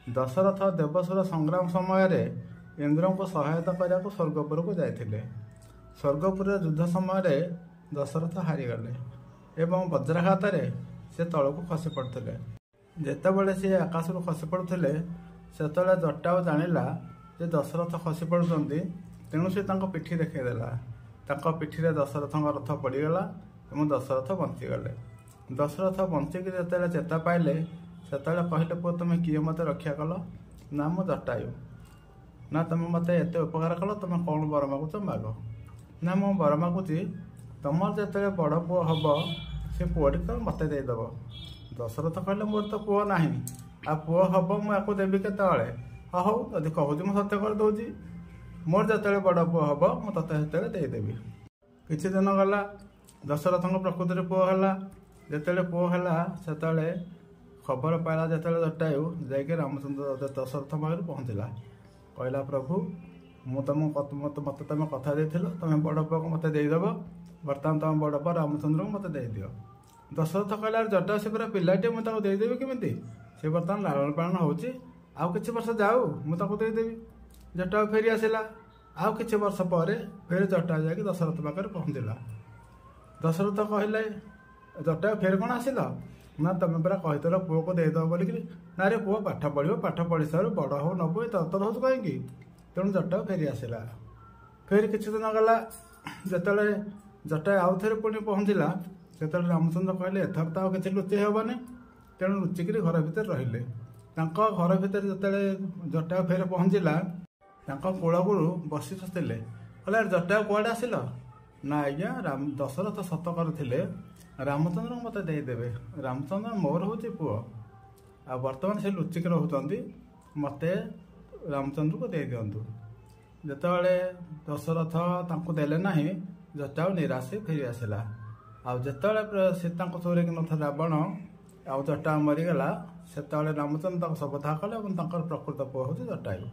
ଦଶରଥ ଦେବସୁର ସଂଗ୍ରାମ ସମୟରେ ଇନ୍ଦ୍ରଙ୍କୁ ସହାୟତା କରିବାକୁ ସ୍ୱର୍ଗପୁରକୁ ଯାଇଥିଲେ। ସ୍ୱର୍ଗପୁରରେ ଯୁଦ୍ଧ ସମୟରେ ଦଶରଥ ହାରିଗଲେ ଏବଂ ବଜ୍ରାଘାତରେ ସେ ତଳକୁ ଖସି ପଡ଼ିଥିଲେ। ଯେତେବେଳେ ସେ ଆକାଶରୁ ଖସି ପଡ଼ୁଥିଲେ, ସେତେବେଳେ ଜଟାୟୁ ଜାଣିଲା ଯେ ଦଶରଥ ଖସି ପଡ଼ୁଛନ୍ତି, ତେଣୁ ସେ ତାଙ୍କ ପିଠି ଦେଖାଇଦେଲା। ତାଙ୍କ ପିଠିରେ ଦଶରଥଙ୍କ ରଥ ପଡ଼ିଗଲା ଏବଂ ଦଶରଥ ବଞ୍ଚିଗଲେ। ଦଶରଥ ବଞ୍ଚିକି ଯେତେବେଳେ ଚେତା ପାଇଲେ, ସେତେବେଳେ କହିଲେ, ପୁଅ, ତୁମେ କିଏ, ମୋତେ ରକ୍ଷା କଲ? ନା, ମୁଁ ଜଟାୟୁ। ନା, ତୁମେ ମୋତେ ଏତେ ଉପକାର କଲ, ତୁମେ କ'ଣ ବର ମାଗୁଛ ମାଗ। ନା, ମୁଁ ବର ମାଗୁଛି, ତୁମର ଯେତେବେଳେ ବଡ଼ ପୁଅ ହେବ, ସେ ପୁଅଟି ତୁମେ ମୋତେ ଦେଇଦେବ। ଦଶରଥ କହିଲେ, ମୋର ତ ପୁଅ ନାହିଁ, ଆଉ ପୁଅ ହେବ ମୁଁ ୟାକୁ ଦେବି କେତେବେଳେ? ହଁ, ହଉ, ଯଦି କହୁଛି ମୁଁ ସତ୍ୟ କରିଦେଉଛି। ମୋର ଯେତେବେଳେ ବଡ଼ ପୁଅ ହେବ, ମୁଁ ତୋତେ ସେତେବେଳେ ଦେଇଦେବି। କିଛି ଦିନ ଗଲା, ଦଶରଥଙ୍କ ପ୍ରକୃତିରେ ପୁଅ ହେଲା। ଯେତେବେଳେ ପୁଅ ହେଲା, ସେତେବେଳେ ଖବର ପାଇଲା ଯେତେବେଳେ ଜଟାୟୁ, ଯାଇକି ରାମଚନ୍ଦ୍ର ଦଶରଥ ପାଖରେ ପହଞ୍ଚିଲା। କହିଲା, ପ୍ରଭୁ, ମୁଁ ତମ ମୋତେ ତମେ କଥା ଦେଇଥିଲ ତମେ ବଡ଼ ପୁଅକୁ ମୋତେ ଦେଇଦେବ, ବର୍ତ୍ତମାନ ତମ ବଡ଼ ପୁଅ ରାମଚନ୍ଦ୍ରଙ୍କୁ ମୋତେ ଦେଇଦିଅ। ଦଶରଥ କହିଲା, ଜଟାୟୁ, ସେ ପୁରା ପିଲାଟିଏ, ମୁଁ ତାକୁ ଦେଇଦେବି କେମିତି? ସେ ବର୍ତ୍ତମାନ ଲାଳନ ପାଳନ ହେଉଛି, ଆଉ କିଛି ବର୍ଷ ଯାଉ, ମୁଁ ତାକୁ ଦେଇଦେବି। ଜଟାୟୁ ଫେରି ଆସିଲା। ଆଉ କିଛି ବର୍ଷ ପରେ ଫେର ଜଟାୟୁ ଯାଇକି ଦଶରଥ ପାଖରେ ପହଞ୍ଚିଲା। ଦଶରଥ କହିଲେ, ଜଟାୟୁ, ଫେର କ'ଣ ଆସିଲ? ନା, ତମେ ପରା କହିଥିଲ ପୁଅକୁ ଦେଇଦେବ ବୋଲିକିରି। ନା ରେ, ପୁଅ ପାଠ ପଢ଼ିବ, ପାଠ ପଢ଼ି ସାରୁ, ବଡ଼ ହଉ, ନବୁ, ଏ ତରତର ହେଉଛୁ କାହିଁକି? ତେଣୁ ଜଟାୟୁ ଫେରି ଆସିଲା। ଫେର କିଛି ଦିନ ଗଲା। ଯେତେବେଳେ ଜଟାୟୁ ଆଉ ଥରେ ପୁଣି ପହଞ୍ଚିଲା, ସେତେବେଳେ ରାମଚନ୍ଦ୍ର କହିଲେ, ଏଥର ତ ଆଉ କିଛି ଲୁଚେଇ ହେବନି। ତେଣୁ ଲୁଚିକିରି ଘର ଭିତରେ ରହିଲେ। ତାଙ୍କ ଘର ଭିତରେ ଯେତେବେଳେ ଜଟାୟୁ ଫେର ପହଞ୍ଚିଲା, ତାଙ୍କ କୁଳଗୁରୁ ବଶିଷ୍ଠ ଥିଲେ। କହିଲେ, ଜଟାୟୁ, କୁଆଡ଼େ ଆସିଲ? ନା ଆଜ୍ଞା, ରାମ ଦଶରଥ ସତ କରିଥିଲେ, ରାମଚନ୍ଦ୍ରଙ୍କୁ ମୋତେ ଦେଇଦେବେ। ରାମଚନ୍ଦ୍ର ମୋର ହେଉଛି ପୁଅ, ଆଉ ବର୍ତ୍ତମାନ ସେ ଲୁଚିକି ରହୁଛନ୍ତି, ମୋତେ ରାମଚନ୍ଦ୍ରକୁ ଦେଇଦିଅନ୍ତୁ। ଯେତେବେଳେ ଦଶରଥ ତାଙ୍କୁ ଦେଲେ ନାହିଁ, ଜଟାୟୁ ନିରାଶ ଫେରି ଆସିଲା। ଆଉ ଯେତେବେଳେ ସୀତାଙ୍କୁ ଚୋରେଇକି ନଥିଲା ରାବଣ ଆଉ ଜଟାୟୁ ମରିଗଲା, ସେତେବେଳେ ରାମଚନ୍ଦ୍ର ତାଙ୍କୁ ଶବଦାହ କଲେ ଏବଂ ତାଙ୍କର ପ୍ରକୃତ ପୁଅ ହେଉଛି ଜଟାୟୁ।